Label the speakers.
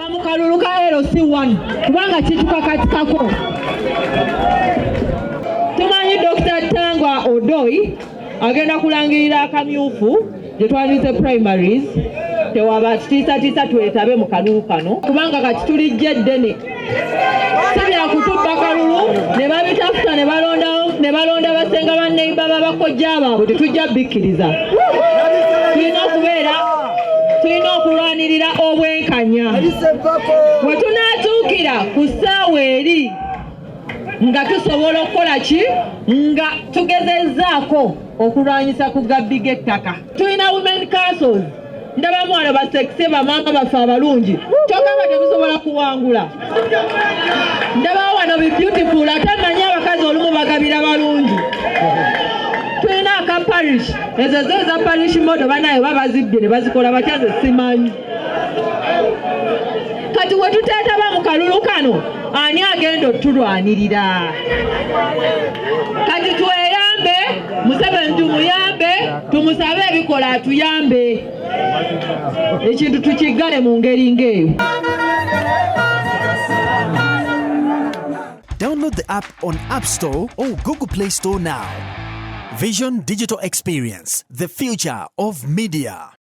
Speaker 1: Kwetaba mu kalulu ka LC1 kubanga kitukakatikako. Tumanyi Dr. Tangwa Odoi agenda kulangirira akamyufu gye twandise primaries. Tewaba kitiisatiisa, twetabe mu kalulu kano kubanga kati tulijja eddene, si byakutubba kalulu ne babitafuta ne balonda basenga banneiba babakojja baabwe. Tetujja bikkiriza. Tulina okubeera, tulina okulwanirira obwenkanya. We tunaatuukira ku ssaawa eri nga tusobola okukola ki, nga tugezezzaako okulwanyisa ku gabbi g'ettaka. Tulina women councils, ndabamu wano basekise, bamaama baffe abalungi, kyogamba temusobola kuwangula. Ndabawo wano bi beautiful, ate mmanyi abakazi olumu bagabira balungi. Tulina aka parish, ezo zo eza parish model, banaye babazibbye ne bazikola batya ze simanyi. Kati we tuteetaba mu kalulu kano, ani agenda otulwanirira? Kati tweyambe Museveni, tumuyambe, tumusabe ebikola, atuyambe, ekintu tukiggale mu ngeri ng'eyo.
Speaker 2: Download the app on App Store or Google Play Store now. Vision Digital Experience, the future of media.